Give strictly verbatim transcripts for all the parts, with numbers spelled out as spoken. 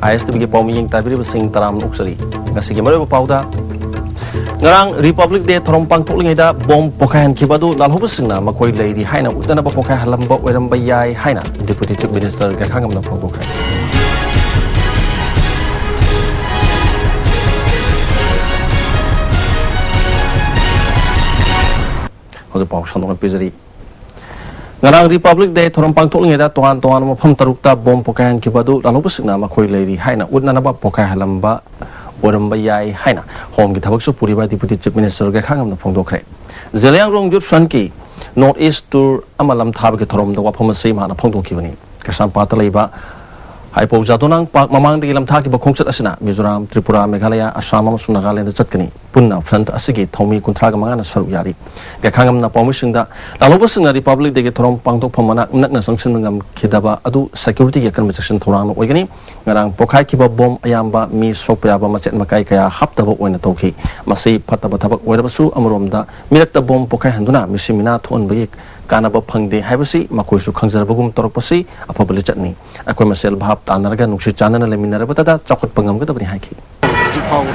ꯑꯥꯏ ꯑꯦꯁ T ꯚꯤꯒꯤ ꯄꯥꯎꯃꯤ ꯌꯦꯡ ꯇꯥꯕꯤꯔꯤꯕꯁꯤꯡ ꯇꯔꯥꯝꯅ ꯑꯣꯛꯆꯔꯤ꯫ ꯉꯁꯤꯒꯤ ꯃꯔꯨꯑꯣꯏꯕ ꯄꯥꯎꯗ, ꯉꯔꯥꯡ ꯔꯤꯄꯕ꯭ꯂꯤꯛ ꯗꯦ ꯊꯧꯔꯝ ꯄꯥꯡꯊꯣꯛꯂꯤꯉꯩꯗ ꯕꯣꯝ ꯄꯣꯈꯥꯏꯍꯟꯈꯤꯕ ꯑꯗꯨ ꯂꯥꯜꯍꯧꯕꯁꯤꯡꯅ ꯃꯈꯣꯏ ꯂꯩꯔꯤ ꯍꯥꯏꯅ ꯎꯠꯅꯅꯕ ꯄꯣꯈꯥꯏꯍꯜꯂꯝꯕ ꯑꯣꯏꯔꯝꯕ ꯌꯥꯏ ꯍꯥꯏꯅ ꯗꯤꯄꯨꯇꯤ ꯆꯤꯐ ꯃꯤꯅꯤꯁꯇꯔ ꯒꯦꯈꯥꯉꯝꯅ ꯐꯣꯡꯗꯣꯛꯈ꯭ꯔꯦ꯫ ꯍꯧꯖꯤꯛ ꯄꯥꯎ ꯁꯟꯗꯣꯛꯅ ꯄꯤꯖꯔꯤ꯫ ꯉꯔꯥꯡ ꯔꯤꯄꯕ꯭ꯂꯤꯛ ꯗꯦ ꯊꯧꯔꯝ ꯄꯥꯡꯊꯣꯛꯂꯤꯉꯩꯗ ꯇꯣꯉꯥꯟ ꯇꯣꯉꯥꯟꯕ ꯃꯐꯝ ꯇꯔꯨꯛꯇ ꯕꯣꯝ ꯄꯣꯈꯥꯏꯍꯟꯈꯤꯕ ꯑꯗꯨ ꯂꯥꯜꯍꯧꯕꯁꯤꯡꯅ ꯃꯈꯣꯏ ꯂꯩꯔꯤ ꯍꯥꯏꯅ ꯎꯠꯅꯅꯕ ꯄꯣꯈꯥꯏꯍꯜꯂꯝꯕ ꯑꯣꯏꯔꯝꯕ ꯌꯥꯏ ꯍꯥꯏꯅ ꯍꯣꯝꯒꯤ ꯊꯕꯛꯁꯨ ꯄꯨꯔꯤꯕ ꯗꯤꯄꯨꯇꯤ ꯆꯤꯐ ꯃꯤꯅꯤꯁꯇꯔ ꯒꯦꯈꯥꯉꯝꯅ ꯐꯣꯡꯗꯣꯛꯈ꯭ꯔꯦ꯫ ꯖꯦꯂꯤꯌꯥꯡꯔꯣꯡ ꯌꯨꯠ ꯐ꯭ꯔꯟꯠꯀꯤ ꯅꯣꯔꯠ ꯏꯁ ꯇꯨꯔ ꯑꯃ ꯂꯝ ꯊꯥꯕꯒꯤ ꯊꯧꯔꯝꯗ ꯋꯥꯐꯝ ꯑꯁꯤ ꯃꯍꯥꯛꯅ ꯐꯣꯡꯗꯣꯛꯈꯤꯕꯅꯤ꯫ ꯀꯩꯁꯥꯝꯄꯥꯠꯇ ꯂꯩꯕ ꯍꯥꯏꯄꯧ ꯖꯥꯗꯣꯅꯥꯡ ꯄꯥꯔꯛ ꯃꯃꯥꯡꯗꯒꯤ ꯂꯝꯊꯥꯈꯤꯕ ꯈꯣꯡꯆꯠ ꯑꯁꯤꯅ ꯃꯤꯖꯣꯔꯥꯝ, ꯇ꯭ꯔꯤꯄꯨꯔꯥ, ꯃꯦꯘꯥꯂꯌꯥ, ꯑꯁꯥꯝ ꯑꯃꯁꯨꯡ ꯅꯥꯒꯥꯂꯦꯟꯗ ꯆꯠꯀꯅꯤ꯫ ꯄꯨꯟꯅ ꯐ꯭ꯔꯟꯠ ꯑꯁꯤꯒꯤ ꯊꯧꯃꯤ ꯀꯨꯟꯊ꯭ꯔꯥꯒ ꯃꯉꯥꯅ ꯁꯔꯨꯛ ꯌꯥꯔꯤ꯫ ꯒꯦꯈꯥꯉꯝꯅ ꯄꯥꯎꯃꯤꯁꯤꯡꯗ ꯂꯥꯜꯍꯧꯕꯁꯤꯡꯅ ꯔꯤꯄꯕ꯭ꯂꯤꯛ ꯗꯦꯒꯤ ꯊꯧꯔꯝ ꯄꯥꯡꯊꯣꯛꯐꯝ ꯃꯅꯥꯛ ꯅꯛꯅ ꯆꯪꯁꯤꯟꯕ ꯉꯝꯈꯤꯗꯕ ꯑꯗꯨ ꯁꯦꯀ꯭ꯌꯨꯔꯤꯇꯤꯒꯤ ꯑꯀꯟꯕ ꯆꯦꯛꯁꯤꯟ ꯊꯧꯔꯥꯡꯅ ꯑꯣꯏꯒꯅꯤ꯫ ꯉꯔꯥꯡ ꯄꯣꯈꯥꯏꯈꯤꯕ ꯕꯣꯝ ꯑꯌꯥꯝꯕ ꯃꯤ ꯁꯣꯛꯄ ꯌꯥꯕ ꯃꯆꯦꯠ ꯃꯀꯥꯏ ꯀꯌꯥ ꯍꯥꯞꯇꯕ ꯑꯣꯏꯅ ꯇꯧꯈꯤ꯫ ꯃꯁꯤ ꯐꯠꯇꯕ ꯊꯕꯛ ꯑꯣꯏꯔꯕꯁꯨ ꯑꯃꯔꯣꯝꯗ ꯃꯤꯔꯛꯇ ꯕꯣꯝ ꯄꯣꯈꯥꯏꯍꯟꯗꯨꯅ ꯃꯤꯁꯤ ꯃꯤꯅꯥ ꯊꯣꯛꯍꯟꯕꯒꯤ ꯀꯥꯟꯅꯕ ꯐꯪꯗꯦ ꯍꯥꯏꯕꯁꯤ ꯃꯈꯣꯏꯁꯨ ꯈꯪꯖꯔꯕꯒꯨꯝ ꯇꯧꯔꯛꯄꯁꯤ ꯑꯐꯕ ꯂꯤꯆꯠꯅꯤ꯫ ꯑꯩꯈꯣꯏ ꯃꯁꯦꯜ ꯚꯥꯞ ꯇꯥꯅꯔꯒ ꯅꯨꯡꯁꯤ ꯆꯥꯟꯅꯅ ꯂꯩꯃꯤꯟꯅꯔꯕꯗ ꯆꯥꯎꯈꯠꯄ ꯉꯝꯒꯗꯕꯅꯤ ꯍꯥꯏꯈꯤ꯫ ꯍꯧꯖꯤꯛ ꯐꯥꯎꯕ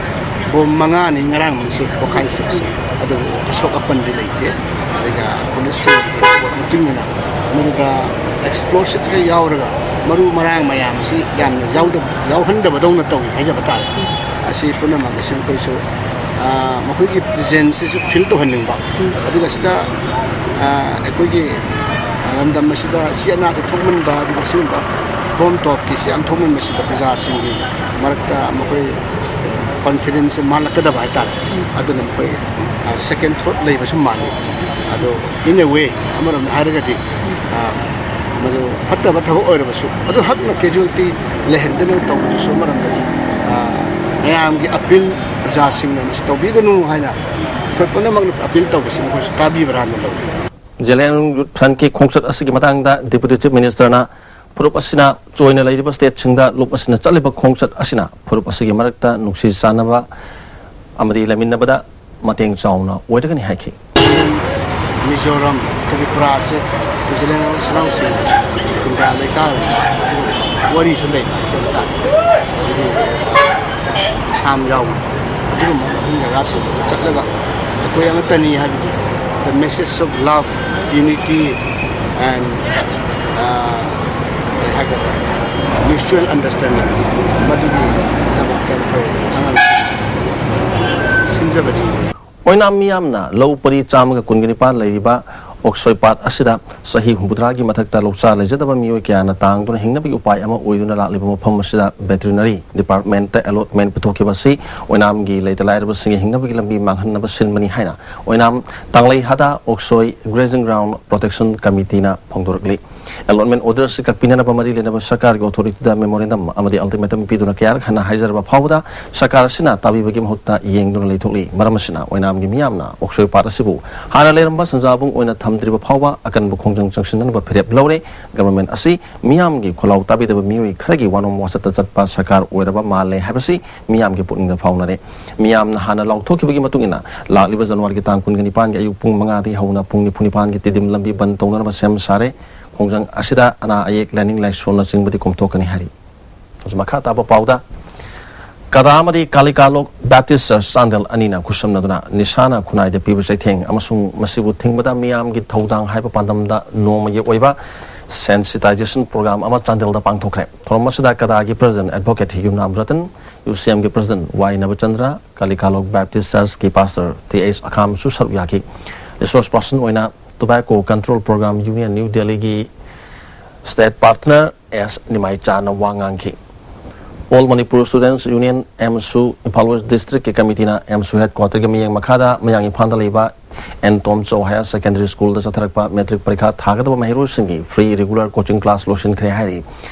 ꯕꯣꯝ ꯃꯉꯥꯅꯤ ꯉꯔꯥꯡ ꯅꯨꯃꯤꯠꯁꯦ ꯄꯣꯈꯥꯏꯈꯤꯕꯁꯦ꯫ ꯑꯗꯨꯕꯨ ꯑꯁꯣꯛ ꯑꯄꯟꯗꯤ ꯂꯩꯇꯦ꯫ ꯑꯗꯨꯒ ꯄꯨꯂꯤꯁꯁꯤꯡꯒꯤ ꯔꯤꯄꯣꯔꯠ ꯃꯇꯨꯡ ꯏꯟꯅ ꯃꯗꯨꯗ ꯑꯦꯛꯁꯄ꯭ꯂꯣꯁꯤꯞꯀ ꯌꯥꯎꯔꯒ ꯃꯔꯨ ꯃꯔꯥꯡ ꯃꯌꯥꯝ ꯑꯁꯤ ꯌꯥꯝꯅ ꯌꯥꯎꯗꯕ, ꯌꯥꯎꯍꯟꯗꯕꯗꯧꯅ ꯇꯧꯏ ꯍꯥꯏꯖꯕ ꯇꯥꯔꯦ꯫ ꯑꯁꯤ ꯄꯨꯝꯅꯃꯛ ꯑꯁꯤ ꯃꯈꯣꯏꯁꯨ, ꯑ, ꯃꯈꯣꯏꯒꯤ ꯄ꯭ꯔꯤꯖꯦꯟꯁꯁꯤꯁꯨ ꯐꯤꯜ ꯇꯧꯍꯟꯅꯤꯡꯕ, ꯑꯗꯨꯒ ꯁꯤꯗ, ꯑ, ꯑꯩꯈꯣꯏꯒꯤ, ꯑ, ꯂꯝꯗꯝ ꯑꯁꯤꯗ ꯑꯁꯤ ꯑꯅꯥꯁꯦ ꯊꯣꯛꯃꯟꯕ, ꯑꯗꯨꯒ ꯁꯤꯒꯨꯝꯕ ꯕꯣꯝ ꯇꯣꯞꯀꯤꯁꯤ ꯌꯥꯝ ꯊꯣꯛꯃꯟꯕꯁꯤꯗ ꯄ꯭ꯔꯖꯥꯁꯤꯡꯒꯤ ꯃꯔꯛꯇ ꯃꯈꯣꯏ ꯀꯣꯟꯐꯤꯗꯦꯟꯁꯁꯦ ꯃꯥꯡꯂꯛꯀꯗꯕ ꯍꯥꯏꯇꯥꯔꯦ꯫ ꯑꯗꯨꯅ ꯃꯈꯣꯏ, ꯑ, ꯁꯦꯀꯦꯟ ꯊꯣꯠ ꯂꯩꯕꯁꯨ ꯃꯥꯜꯂꯤ꯫ ꯑꯗꯣ, in a way, ꯑꯃꯔꯣꯝꯗ ꯍꯥꯏꯔꯒꯗꯤ, ꯑ, ꯃꯗꯨ ꯐꯠꯇꯕ ꯊꯕꯛ ꯑꯣꯏꯔꯕꯁꯨ, ꯑꯗꯨ ꯍꯛꯅ ꯀꯦꯖꯨꯋꯦꯜꯇꯤ ꯂꯩꯍꯟꯗꯅ ꯇꯧꯕꯗꯨꯁꯨ ꯑꯃꯔꯣꯝꯗꯗꯤ, ꯑ, ꯃꯌꯥꯝꯒꯤ ꯑꯄꯤꯜ, ꯄ꯭ꯔꯖꯥꯁꯤꯡꯅ ꯃꯁꯤ ꯇꯧꯕꯤꯒꯅꯨ ꯍꯥꯏꯅ ꯑꯩꯈꯣꯏ ꯄꯨꯝꯅꯃꯛꯅ ꯑꯄꯤꯜ ꯇꯧꯕꯁꯤ ꯃꯈꯣꯏꯁꯨ ꯇꯥꯕꯤꯕ꯭ꯔꯥꯅ ꯂꯧꯏ꯫ ꯖꯦꯂꯤꯌꯥꯡꯔꯣꯡ ꯌꯨꯠ ꯐ꯭ꯔꯟꯠꯀꯤ ꯈꯣꯡꯆꯠ ꯑꯁꯤꯒꯤ ꯃꯇꯥꯡꯗ ꯗꯤꯄꯨꯇꯤ ꯆꯤꯐ ꯃꯤꯅꯤꯁꯇꯔꯅ ꯐꯨꯔꯨꯞ ꯑꯁꯤꯅ ꯆꯣꯏꯅ ꯂꯩꯔꯤꯕ ꯁ꯭ꯇꯦꯠꯁꯤꯡꯗ ꯂꯨꯞ ꯑꯁꯤꯅ ꯆꯠꯂꯤꯕ ꯈꯣꯡꯆꯠ ꯑꯁꯤꯅ ꯐꯨꯔꯨꯞ ꯑꯁꯤꯒꯤ ꯃꯔꯛꯇ ꯅꯨꯡꯁꯤ ꯆꯥꯟꯅꯕ ꯑꯃꯗꯤ ꯂꯩꯃꯤꯟꯅꯕꯗ ꯃꯇꯦꯡ ꯆꯥꯎꯅ ꯑꯣꯏꯔꯒꯅꯤ ꯍꯥꯏꯈꯤ꯫ ꯃꯤꯖꯣꯔꯥꯝ, ꯇ꯭ꯔꯤꯄꯨꯔꯥꯁꯦ ꯅ꯭ꯌꯨꯖꯤꯂꯦꯟ ꯏꯆꯤꯜ ꯏꯅꯥꯎꯁꯤꯡ ꯀꯨꯟꯗ꯭ꯔꯥ ꯂꯩꯀꯥꯏ ꯋꯥꯔꯤꯁꯨ ꯂꯩ ꯍꯥꯏꯖꯕ ꯇꯥꯔꯦ꯫ ꯑꯗꯒꯤꯗꯤ ꯑꯁꯥꯝ ꯌꯥꯎꯅ ꯑꯗꯨꯒꯨꯝꯕ ꯃꯐꯝ ꯖꯒꯥꯁꯤꯡꯗꯨꯗ ꯆꯠꯂꯒ ꯑꯩꯈꯣꯏ ꯑꯃꯠꯇꯅꯤ ꯍꯥꯏꯕꯒꯤ the message of love, unity and uh, ꯀꯔꯤ ꯍꯥꯏꯒꯗ꯭ꯔꯥ, mutual understanding ꯃꯗꯨꯒꯤꯗꯃꯛꯇ ꯑꯩꯈꯣꯏ ꯑꯉꯥꯡ ꯁꯤꯟꯖꯕꯅꯤ꯫ ꯑꯣꯏꯅꯥꯝ ꯃꯤꯌꯥꯝꯅ ꯂꯧ ꯄꯔꯤ ꯆꯥꯝꯃꯒ ꯀꯨꯟꯒ ꯅꯤꯄꯥꯟ ꯂꯩꯔꯤꯕ ꯑꯣꯛꯁꯣꯏ ꯄꯥꯠ ꯑꯁꯤꯗ ꯆꯍꯤ ꯍꯨꯝꯐꯨꯇꯔꯥꯒꯤ ꯃꯊꯛꯇ ꯂꯧꯆꯥ ꯂꯩꯖꯗꯕ ꯃꯤꯑꯣꯏ ꯀꯌꯥꯅ ꯇꯥꯡꯗꯨꯅ ꯍꯤꯡꯅꯕꯒꯤ ꯎꯄꯥꯏ ꯑꯃ ꯑꯣꯏꯗꯨꯅ ꯂꯥꯛꯂꯤꯕ ꯃꯐꯝ ꯑꯁꯤꯗ ꯚꯦꯇꯔꯤꯅꯔꯤ ꯗꯤꯄꯥꯔꯠꯃꯦꯟꯠꯇ ꯑꯦꯂꯣꯠꯃꯦꯟꯠ ꯄꯤꯊꯣꯛꯈꯤꯕ ꯑꯁꯤ ꯑꯣꯏꯅꯥꯝꯒꯤ ꯂꯩꯇ ꯂꯥꯏꯔꯕꯁꯤꯡꯒꯤ ꯍꯤꯡꯅꯕꯒꯤ ꯂꯝꯕꯤ ꯃꯥꯡꯍꯟꯅꯕ ꯁꯤꯟꯕꯅꯤ ꯍꯥꯏꯅ ꯑꯣꯏꯅꯥꯝ ꯇꯥꯡꯂꯩ ꯍꯥꯗꯥ ꯑꯣꯛꯁꯣꯏ ꯒ꯭ꯔꯦꯖꯤꯡ ꯒ꯭ꯔꯥꯎꯟ ꯄ꯭ꯔꯣꯇꯦꯛꯁꯟ ꯀꯃꯤꯇꯤꯅ ꯐꯣꯡꯗꯣꯔꯛꯂꯤ꯫ ꯑꯦꯂꯣꯠꯃꯦꯟꯠ ꯑꯣꯔꯗꯔ ꯑꯁꯤ ꯀꯛꯄꯤꯅꯅꯕ ꯃꯔꯤ ꯂꯩꯅꯕ ꯁꯔꯀꯥꯔꯒꯤ ꯑꯣꯊꯣꯔꯤꯇꯤꯗ ꯃꯦꯃꯣꯔꯦꯟꯗꯝ ꯑꯃꯗꯤ ꯑꯜꯇꯤꯃꯦꯇꯝ ꯄꯤꯗꯨꯅ ꯀꯌꯥꯔꯛ ꯍꯟꯅ ꯍꯥꯏꯖꯔꯕ ꯐꯥꯎꯕꯗ ꯁꯔꯀꯥꯔ ꯑꯁꯤꯅ ꯇꯥꯕꯤꯕꯒꯤ ꯃꯍꯨꯠꯇ ꯌꯦꯡꯗꯨꯅ ꯂꯩꯊꯣꯛꯂꯤ꯫ ꯃꯔꯝ ꯑꯁꯤꯅ ꯑꯣꯏꯅꯥꯝꯒꯤ ꯃꯤꯌꯥꯝꯅ ꯑꯣꯛꯁꯣꯏ ꯄꯥꯠ ꯑꯁꯤꯕꯨ ꯍꯥꯟꯅ ꯂꯩꯔꯝꯕ ꯁꯟꯖꯥꯕꯨꯡ ꯑꯣꯏꯅ ꯊꯝꯗ꯭ꯔꯤꯕ ꯐꯥꯎꯕ ꯑꯀꯟꯕ ꯈꯣꯡꯖꯪ ꯆꯪꯁꯤꯟꯅꯅꯕ ꯐꯤꯔꯦꯞ ꯂꯧꯔꯦ꯫ ꯒꯚꯔꯟꯃꯦꯟꯠ ꯑꯁꯤ ꯃꯤꯌꯥꯝꯒꯤ ꯈꯣꯜꯂꯥꯎ ꯇꯥꯕꯤꯗꯕ ꯃꯤꯑꯣꯏ ꯈꯔꯒꯤ ꯋꯥꯅꯣꯝ ꯋꯥꯆꯠꯇ ꯆꯠꯄ ꯁꯔꯀꯥꯔ ꯑꯣꯏꯔꯕ ꯃꯥꯜꯂꯦ ꯍꯥꯏꯕꯁꯤ ꯃꯤꯌꯥꯝꯒꯤ ꯄꯨꯛꯅꯤꯡꯗ ꯐꯥꯎꯅꯔꯦ꯫ ꯃꯤꯌꯥꯝꯅ ꯍꯥꯟꯅ ꯂꯥꯎꯊꯣꯛꯈꯤꯕꯒꯤ ꯃꯇꯨꯡ ꯏꯟꯅ ꯂꯥꯛꯂꯤꯕ ꯖꯅꯋꯥꯔꯤꯒꯤ ꯇꯥꯡ ꯀꯨꯟꯒ ꯅꯤꯄꯥꯟꯒꯤ ꯑꯌꯨꯛ ꯄꯨꯡ ꯃꯉꯥꯗꯒꯤ ꯍꯧꯅ ꯄꯨꯡ ꯅꯤꯐꯨ ꯅꯤꯄꯥꯟꯒꯤ ꯇꯤꯗꯤꯝ ꯂꯝꯕꯤ ꯕꯟ ꯇꯧꯅꯅꯕ ꯁꯦꯝ ꯁꯥꯔꯦ꯫ ꯈꯣꯡꯖꯪ ꯑꯁꯤꯗ ꯑꯅꯥ ꯑꯌꯦꯛ, ꯂꯥꯏꯅꯤꯡ ꯂꯥꯏꯁꯣꯟꯅꯆꯤꯡꯕꯗꯤ ꯀꯣꯝꯊꯣꯛꯀꯅꯤ ꯍꯥꯏꯔꯤ꯫ ꯍꯧꯖꯤꯛ ꯃꯈꯥ ꯇꯥꯕ ꯄꯥꯎꯗ, ꯀꯗꯥ ꯑꯃꯗꯤ ꯀꯥꯂꯤꯀꯥꯂꯣꯛ ꯕꯦꯞꯇꯤꯁ ꯆꯔꯆ ꯆꯥꯟꯗꯦꯜ ꯑꯅꯤꯅ ꯈꯨꯠꯁꯝꯅꯗꯨꯅ ꯅꯤꯁꯥꯅ ꯈꯨꯟꯅꯥꯏꯗ ꯄꯤꯕ ꯆꯩꯊꯦꯡ ꯑꯃꯁꯨꯡ ꯃꯁꯤꯕꯨ ꯊꯤꯡꯕꯗ ꯃꯤꯌꯥꯝꯒꯤ ꯊꯧꯗꯥꯡ ꯍꯥꯏꯕ ꯄꯥꯟꯗꯝꯗ ꯅꯣꯡꯃꯒꯤ ꯑꯣꯏꯕ ꯁꯦꯟꯁꯤꯇꯥꯏꯖꯦꯁꯟ ꯄ꯭ꯔꯣꯒ꯭ꯔꯥꯝ ꯑꯃ ꯆꯥꯟꯗꯦꯜꯗ ꯄꯥꯡꯊꯣꯛꯈ꯭ꯔꯦ꯫ ꯊꯧꯔꯝ ꯑꯁꯤꯗ ꯀꯗꯥꯒꯤ president advocate Yumnam Ratan, U C ꯑꯦꯝꯒꯤ president Y Nabachandra, Kalikalok Baptist ꯆꯔꯆꯀꯤ ꯄꯥꯁꯇꯔ ꯇꯤ ꯑꯩꯆ ꯑꯈꯥꯝꯁꯨ ꯁꯔꯨꯛ ꯌꯥꯈꯤ꯫ ꯔꯤꯁꯣꯔꯁ ꯄꯥꯔꯁꯟ ꯑꯣꯏꯅ Tobacco Control Program Union New Delhiꯒꯤ ꯁ꯭ꯇꯦꯠ ꯄꯥꯔꯠꯅꯔ ꯑꯦꯁ ꯅꯤꯃꯥꯏꯆꯥꯅ ꯋꯥ ꯉꯥꯡꯈꯤ꯫ All Manipur Students Union AMSU Imphal west ꯗꯤꯁꯇ꯭ꯔꯤꯛꯀꯤ ꯀꯃꯤꯇꯤꯅ ꯑꯦꯝꯁꯨ ꯍꯦꯗꯀ꯭ꯋꯥꯇꯔꯒꯤ ꯃꯤꯠꯌꯦꯡ ꯃꯈꯥꯗ ꯃꯌꯥꯡ ꯏꯝꯐꯥꯜꯗ ꯂꯩꯕ ꯑꯦꯟ ꯇꯣꯝꯆꯧ ꯍꯥꯌꯔ ꯁꯦꯀꯦꯟꯗꯔꯤ ꯁ꯭ꯀꯨꯜꯗ ꯆꯠꯊꯔꯛꯄ ꯃꯦꯇ꯭ꯔꯤꯛ ꯄꯔꯤꯈꯥ ꯊꯥꯒꯗꯕ ꯃꯍꯩꯔꯣꯏꯁꯤꯡꯒꯤ ꯐ꯭ꯔꯤ ꯔꯤꯒꯨꯂꯔ ꯀꯣꯆꯤꯡ ꯀ꯭ꯂꯥꯁ ꯂꯣꯏꯁꯤꯟꯈ꯭ꯔꯦ ꯍꯥꯏꯔꯤ꯫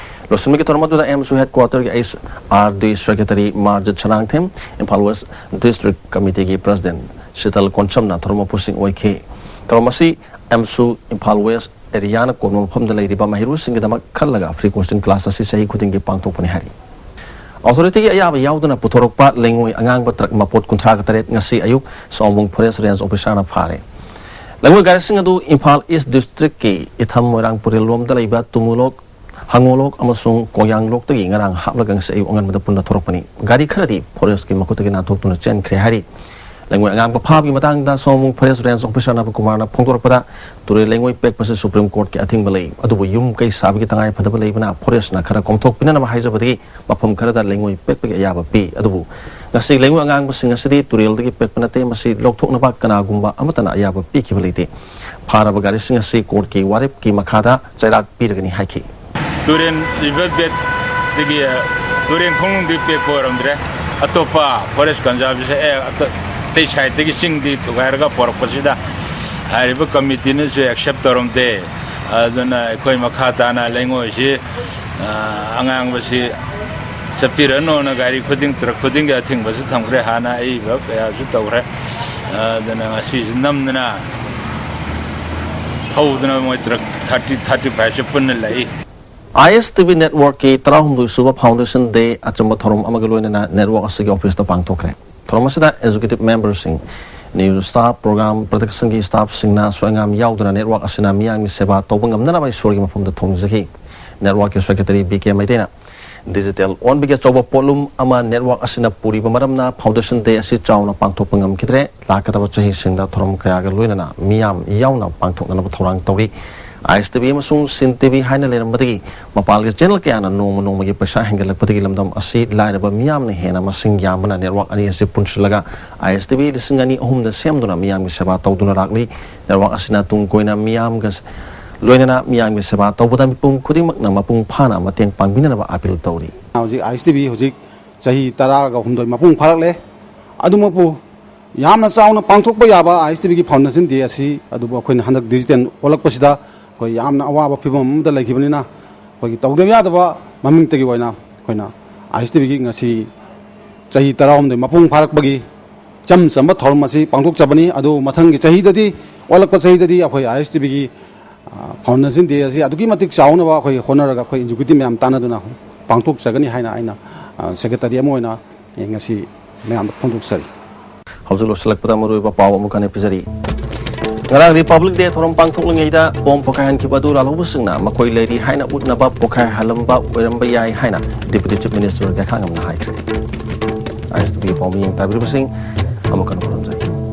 ꯂꯣꯏꯁꯤꯟꯕꯒꯤ ꯊꯧꯔꯝ ꯑꯗꯨꯗ ꯑꯦꯝꯁꯨ ꯍꯦꯗꯀ꯭ꯋꯥꯇꯔꯒꯤ H R D secretary Marjit Sanangthem, Imphal west district ꯀꯃꯤꯇꯤꯒꯤ ꯄ꯭ꯔꯁꯤꯗꯦꯟꯠ ꯁꯤꯇꯜ ꯀꯣꯟꯁꯝꯅ ꯊꯧꯔꯝ ꯃꯄꯨꯁꯤꯡ ꯑꯣꯏꯈꯤ꯫ ꯊꯧꯔꯝ ꯑꯁꯤ ꯑꯦꯝꯁꯨ ꯏꯝꯐꯥꯜ ꯋꯦꯁ꯭ꯠ ꯑꯦꯔꯤꯌꯥꯅ ꯀꯣꯟꯕ ꯃꯐꯝꯗ ꯂꯩꯔꯤꯕ ꯃꯍꯩꯔꯣꯏꯁꯤꯡꯒꯤꯗꯃꯛ ꯈꯜꯂꯒ ꯐ꯭ꯔꯤ ꯀꯣꯆꯤꯡ ꯀ꯭ꯂꯥꯁ ꯑꯁꯤ ꯆꯍꯤ ꯈꯨꯗꯤꯡꯒꯤ ꯄꯥꯡꯊꯣꯛꯄꯅꯤ ꯍꯥꯏꯔꯤ꯫ ꯑꯣꯊꯣꯔꯤꯇꯤꯒꯤ ꯑꯌꯥꯕ ꯌꯥꯎꯗꯅ ꯄꯨꯊꯣꯔꯛꯄ ꯂꯩꯉꯣꯏ ꯑꯉꯥꯡꯕ ꯇ꯭ꯔꯛ ꯃꯄꯣꯠ ꯀꯨꯟꯊ꯭ꯔꯥꯒ ꯇꯔꯦꯠ ꯉꯁꯤ ꯑꯌꯨꯛ ꯁꯥꯑꯣꯝꯕꯨꯡ ꯐꯣꯔꯦꯁ꯭ꯠ ꯔꯦꯟꯖ ꯑꯣꯐꯤꯁꯥꯔꯅ ꯐꯥꯔꯦ꯫ ꯂꯩꯉꯣꯏ ꯒꯥꯔꯤꯁꯤꯡ ꯑꯗꯨ ꯏꯝꯐꯥꯜ ꯏꯁ꯭ꯠ ꯗꯤꯁꯇ꯭ꯔꯤꯛꯀꯤ ꯏꯊꯝ ꯃꯣꯏꯔꯥꯡ ꯄꯨꯔꯦꯜ ꯂꯣꯝꯗ ꯂꯩꯕ ꯇꯨꯃꯨꯂꯣꯛ ꯍꯪꯉꯣꯂꯣꯛ ꯑꯃꯁꯨꯡ ꯀꯣꯡꯌꯥꯡꯂꯣꯛꯇꯒꯤ ꯉꯔꯥꯡ ꯍꯥꯞꯂꯒ ꯉꯁꯤ ꯑꯌꯨꯛ ꯑꯉꯟꯕꯗ ꯄꯨꯟꯅ ꯊꯣꯔꯛꯄꯅꯤ꯫ ꯒꯥꯔꯤ ꯈꯔꯗꯤ ꯐꯣꯔꯦꯁ꯭ꯠꯀꯤ ꯃꯈꯨꯠꯇꯒꯤ ꯅꯥꯟꯊꯣꯛꯇꯨꯅ ꯆꯦꯟꯈ꯭ꯔꯦ ꯍꯥꯏꯔꯤ꯫ ꯂꯩꯉꯣꯏ ꯑꯉꯥꯡꯕ ꯐꯥꯕꯒꯤ ꯃꯇꯥꯡꯗ ꯁꯣꯃꯣꯡ ꯐꯣꯔꯦꯁ꯭ꯠ ꯔꯦꯟꯖ ꯑꯣꯐꯤꯁꯥꯔ ꯅꯕꯀꯨꯃꯥꯔꯅ ꯐꯣꯡꯗꯣꯔꯛꯄꯗ, ꯇꯨꯔꯦꯜ ꯂꯩꯉꯣꯏ ꯄꯦꯛꯄꯁꯤ ꯁꯨꯄ꯭ꯔꯤꯝ ꯀꯣꯔꯠꯀꯤ ꯑꯊꯤꯡꯕ ꯂꯩ, ꯑꯗꯨꯕꯨ ꯌꯨꯝ ꯀꯩ ꯁꯥꯕꯒꯤ ꯇꯉꯥꯏ ꯐꯗꯕ ꯂꯩꯕꯅ ꯐꯣꯔꯦꯁ꯭ꯠꯅ ꯈꯔ ꯀꯣꯝꯊꯣꯛꯄꯤꯅꯅꯕ ꯍꯥꯏꯖꯕꯗꯒꯤ ꯃꯐꯝ ꯈꯔꯗ ꯂꯩꯉꯣꯏ ꯄꯦꯛꯄꯒꯤ ꯑꯌꯥꯕ ꯄꯤ꯫ ꯑꯗꯨꯕꯨ ꯉꯁꯤ ꯂꯩꯉꯣꯏ ꯑꯉꯥꯡꯕꯁꯤꯡ ꯑꯁꯤꯗꯤ ꯇꯨꯔꯦꯜꯗꯒꯤ ꯄꯦꯛꯄ ꯅꯠꯇꯦ, ꯃꯁꯤ ꯂꯧꯊꯣꯛꯅꯕ ꯀꯅꯥꯒꯨꯝꯕ ꯑꯃꯠꯇꯅ ꯑꯌꯥꯕ ꯄꯤꯈꯤꯕ ꯂꯩꯇꯦ꯫ ꯐꯥꯔꯕ ꯒꯥꯔꯤꯁꯤꯡ ꯑꯁꯤ ꯀꯣꯔꯠꯀꯤ ꯋꯥꯔꯦꯞꯀꯤ ꯃꯈꯥꯗ ꯆꯩꯔꯥꯛ ꯄꯤꯔꯒꯅꯤ ꯍꯥꯏꯈꯤ꯫ ꯇꯨꯔꯦꯟ ꯔꯤꯚꯔ ꯕꯦꯗꯇꯒꯤ, ꯇꯨꯔꯦꯟ ꯈꯣꯡꯅꯨꯡꯗꯒꯤ ꯄꯦꯛꯄ ꯑꯣꯏꯔꯝꯗ꯭ꯔꯦ꯫ ꯑꯇꯣꯞꯄ ꯐꯣꯔꯦꯁ꯭ꯠ ꯀꯟꯖꯥꯔꯕꯦꯁꯟ, ꯑꯦ, ꯑꯇ-, ꯑꯇꯩ ꯁꯥꯏꯗꯇꯒꯤ ꯆꯤꯡꯗꯤ ꯊꯨꯒꯥꯏꯔꯒ ꯄꯣꯔꯛꯄꯁꯤꯗ ꯍꯥꯏꯔꯤꯕ ꯀꯃꯤꯇꯤꯅꯁꯨ ꯑꯦꯛꯁꯦꯞ ꯇꯧꯔꯝꯗꯦ꯫ ꯑꯗꯨꯅ ꯑꯩꯈꯣꯏ ꯃꯈꯥ ꯇꯥꯅ ꯂꯩꯉꯣꯏꯁꯤ, ꯑ, ꯑꯉꯥꯡꯕꯁꯤ ꯆꯠꯄꯤꯔꯅꯣꯅ ꯒꯥꯔꯤ ꯈꯨꯗꯤꯡ, ꯇ꯭ꯔꯛ ꯈꯨꯗꯤꯡꯒꯤ ꯑꯊꯤꯡꯕꯁꯨ ꯊꯝꯈ꯭ꯔꯦ꯫ ꯍꯥꯟꯅ ꯑꯏꯕ ꯀꯌꯥꯁꯨ ꯇꯧꯈ꯭ꯔꯦ꯫ ꯑꯗꯨꯅ ꯉꯁꯤꯁꯨ ꯅꯝꯗꯅ ꯍꯧꯗꯅ ꯃꯣꯏ ꯇ꯭ꯔꯛ ꯊꯥꯔꯇꯤ, ꯊꯥꯔꯇꯤ ꯐꯥꯏꯚꯁꯦ ꯄꯨꯟꯅ ꯂꯥꯛꯏ꯫ ꯑꯥꯏ ꯑꯦꯁ ꯇꯤ ꯚꯤ ꯅꯦꯠꯋꯥꯔꯛꯀꯤ ꯇꯔꯥꯍꯨꯝꯗꯣꯏ ꯁꯨꯕ ꯐꯥꯎꯟꯗꯦꯁꯟ ꯗꯦ ꯑꯆꯝꯕ ꯊꯧꯔꯝ ꯑꯃꯒ ꯂꯣꯏꯅꯅ ꯅꯦꯠꯋꯥꯔꯛ ꯑꯁꯤꯒꯤ ꯑꯣꯐꯤꯁꯇ ꯄꯥꯡꯊꯣꯛꯈ꯭ꯔꯦ꯫ ꯊꯧꯔꯝ ꯑꯁꯤꯗ ꯑꯦꯛꯖꯤꯀ꯭ꯌꯨꯇꯤꯚ ꯃꯦꯝꯕꯔꯁꯤꯡ, ꯅ꯭ꯌꯨꯁ ꯁ꯭ꯇꯥꯐ, ꯄ꯭ꯔꯣꯒ꯭ꯔꯥꯝ ꯄ꯭ꯔꯗꯛꯁꯟꯒꯤ ꯁ꯭ꯇꯥꯐꯁꯤꯡꯅ ꯑꯁꯣꯏ ꯑꯉꯥꯝ ꯌꯥꯎꯗꯅ ꯅꯦꯠꯋꯥꯔꯛ ꯑꯁꯤꯅ ꯃꯤꯌꯥꯝꯒꯤ ꯁꯦꯕꯥ ꯇꯧꯕ ꯉꯝꯅꯅꯕ ꯏꯁꯣꯔꯒꯤ ꯃꯐꯝꯗ ꯊꯧꯅꯤꯖꯈꯤ꯫ ꯅꯦꯠꯋꯥꯔꯛꯀꯤ ꯁꯦꯀ꯭ꯔꯦꯇꯔꯤ ꯕꯤ ꯀꯦ ꯃꯩꯇꯩꯅ, ꯗꯤꯖꯤꯇꯦꯜ ꯑꯣꯟꯕꯒꯤ ꯑꯆꯧꯕ ꯄꯣꯠꯂꯨꯝ ꯑꯃ ꯅꯦꯠꯋꯥꯔꯛ ꯑꯁꯤꯅ ꯄꯨꯔꯤꯕ ꯃꯔꯝꯅ ꯐꯥꯎꯟꯗꯦꯁꯟ ꯗꯦ ꯑꯁꯤ ꯆꯥꯎꯅ ꯄꯥꯡꯊꯣꯛꯄ ꯉꯝꯈꯤꯗ꯭ꯔꯦ꯫ ꯂꯥꯛꯀꯗꯕ ꯆꯍꯤꯁꯤꯡꯗ ꯊꯧꯔꯝ ꯀꯌꯥꯒ ꯂꯣꯏꯅꯅ ꯃꯤꯌꯥꯝ ꯌꯥꯎꯅ ꯄꯥꯡꯊꯣꯛꯅꯅꯕ ꯊꯧꯔꯥꯡ ꯇꯧꯔꯤ꯫ ꯑꯥꯏ ꯑꯦꯁ ꯇꯤ ꯚꯤ ꯑꯃꯁꯨꯡ ꯁꯤꯟ ꯇꯤ ꯚꯤ ꯍꯥꯏꯅ ꯂꯩꯔꯝꯕꯗꯒꯤ ꯃꯄꯥꯜꯒꯤ ꯆꯦꯅꯦꯜ ꯀꯌꯥꯅ ꯅꯣꯡꯃ ꯅꯣꯡꯃꯒꯤ ꯄꯩꯁꯥ ꯍꯦꯟꯒꯠꯂꯛꯄꯗꯒꯤ ꯂꯝꯗꯝ ꯑꯁꯤ ꯂꯥꯏꯔꯕ ꯃꯤꯌꯥꯝꯅ ꯍꯦꯟꯅ ꯃꯁꯤꯡ ꯌꯥꯝꯕꯅ ꯅꯦꯠꯋꯥꯔꯛ ꯑꯅꯤ ꯑꯁꯤ ꯄꯨꯟꯁꯤꯜꯂꯒ ꯑꯥꯏ ꯑꯦꯁ ꯇꯤ ꯚꯤ ꯂꯤꯁꯤꯡ ꯑꯅꯤ ꯑꯍꯨꯝꯗ ꯁꯦꯝꯗꯨꯅ ꯃꯤꯌꯥꯝꯒꯤ ꯁꯦꯕꯥ ꯇꯧꯗꯨꯅ ꯂꯥꯛꯂꯤ꯫ ꯅꯦꯠꯋꯥꯔꯛ ꯑꯁꯤꯅ ꯇꯨꯡ ꯀꯣꯏꯅ ꯃꯤꯌꯥꯝꯒ ꯂꯣꯏꯅꯅ ꯃꯤꯌꯥꯝꯒꯤ ꯁꯦꯕꯥ ꯇꯧꯕꯗ ꯃꯤꯄꯨꯝ ꯈꯨꯗꯤꯡꯃꯛꯅ ꯃꯄꯨꯡ ꯐꯥꯅ ꯃꯇꯦꯡ ꯄꯥꯡꯕꯤꯅꯕ ꯑꯥꯄꯤꯜ ꯇꯧꯔꯤ꯫ ꯍꯧꯖꯤꯛ ꯑꯥꯏ ꯑꯦꯁ ꯇꯤ ꯚꯤ ꯍꯧꯖꯤꯛ ꯆꯍꯤ ꯇꯔꯥꯒ ꯍꯨꯝꯗꯣꯏ ꯃꯄꯨꯡ ꯐꯥꯔꯛꯂꯦ꯫ ꯑꯗꯨꯃꯛꯄꯨ ꯌꯥꯝꯅ ꯆꯥꯎꯅ ꯄꯥꯡꯊꯣꯛꯄ ꯌꯥꯕ ꯑꯥꯏ ꯑꯦꯁ ꯇꯤ ꯚꯤꯒꯤ ꯐꯥꯎꯟꯗꯦꯁꯟ ꯗꯦ ꯑꯁꯤ ꯑꯗꯨꯕꯨ ꯑꯩꯈꯣꯏꯅ ꯍꯟꯗꯛ ꯗꯤꯖꯤꯇꯦꯜ ꯑꯣꯜꯂꯛꯄꯁꯤꯗ ꯑꯩꯈꯣꯏ ꯌꯥꯝꯅ ꯑꯋꯥꯕ ꯐꯤꯕꯝ ꯑꯃꯗ ꯂꯩꯈꯤꯕꯅꯤꯅ, ꯑꯩꯈꯣꯏꯒꯤ ꯇꯧꯗꯕ ꯌꯥꯗꯕ ꯃꯃꯤꯡꯇꯒꯤ ꯑꯣꯏꯅ ꯑꯩꯈꯣꯏꯅ ꯑꯥꯏ ꯑꯦꯁ ꯇꯤ ꯚꯤꯒꯤ ꯉꯁꯤ ꯆꯍꯤ ꯇꯔꯥꯍꯨꯝꯗꯣꯏ ꯃꯄꯨꯡ ꯐꯥꯔꯛꯄꯒꯤ ꯏꯆꯝ ꯆꯝꯕ ꯊꯧꯔꯝ ꯑꯁꯤ ꯄꯥꯡꯊꯣꯛꯆꯕꯅꯤ꯫ ꯑꯗꯨ ꯃꯊꯪꯒꯤ ꯆꯍꯤꯗꯗꯤ, ꯑꯣꯜꯂꯛꯄ ꯆꯍꯤꯗꯗꯤ ꯑꯩꯈꯣꯏ ꯑꯥꯏ ꯑꯦꯁ ꯇꯤ ꯚꯤꯒꯤ, ꯑ, ꯐꯥꯎꯟꯗꯦꯁꯟ ꯗꯦ ꯑꯁꯤ ꯑꯗꯨꯛꯀꯤ ꯃꯇꯤꯛ ꯆꯥꯎꯅꯕ ꯑꯩꯈꯣꯏ ꯍꯣꯠꯅꯔꯒ ꯑꯩꯈꯣꯏ ꯑꯦꯛꯖꯤꯀ꯭ꯌꯨꯇꯤꯚ ꯃꯌꯥꯝ ꯇꯥꯟꯅꯗꯨꯅ ꯄꯥꯡꯊꯣꯛꯆꯒꯅꯤ ꯍꯥꯏꯅ ꯑꯩꯅ, ꯑ, ꯁꯦꯀ꯭ꯔꯦꯇꯔꯤ ꯑꯃ ꯑꯣꯏꯅ ꯑꯩ ꯉꯁꯤ ꯃꯌꯥꯝꯗ ꯐꯣꯡꯗꯣꯛꯆꯔꯤ꯫ ꯍꯧꯖꯤꯛ ꯂꯣꯏꯁꯤꯜꯂꯛꯄꯗ ꯃꯔꯨꯑꯣꯏꯕ ꯄꯥꯎ ꯑꯃꯨꯛ ꯍꯟꯅ ꯄꯤꯖꯔꯤ꯫ ꯉꯔꯥꯡ Republic Day ꯊꯧꯔꯝ ꯄꯥꯡꯊꯣꯛꯂꯤꯉꯩꯗ ꯕꯣꯝ ꯄꯣꯈꯥꯏꯍꯟꯈꯤꯕ ꯑꯗꯨ ꯂꯥꯜꯍꯧꯕꯁꯤꯡꯅ ꯃꯈꯣꯏ ꯂꯩꯔꯤ ꯍꯥꯏꯅ ꯎꯠꯅꯕ ꯄꯣꯈꯥꯏꯍꯜꯂꯝꯕ ꯑꯣꯏꯔꯝꯕ ꯌꯥꯏ ꯍꯥꯏꯅ Deputy Chief Minister ꯒꯩꯈꯥꯉꯝꯅ ꯍꯥꯏꯈ꯭ꯔꯦ꯫ ꯑꯥꯏ ꯑꯦꯁ ꯇꯤ ꯚꯤ ꯄꯥꯎꯃꯤ ꯌꯦꯡ ꯇꯥꯕꯤꯔꯤꯕꯁꯤꯡ ꯑꯃꯨꯛꯀ ꯍꯟꯅ ꯈꯨꯔꯨꯝꯖꯔꯤ꯫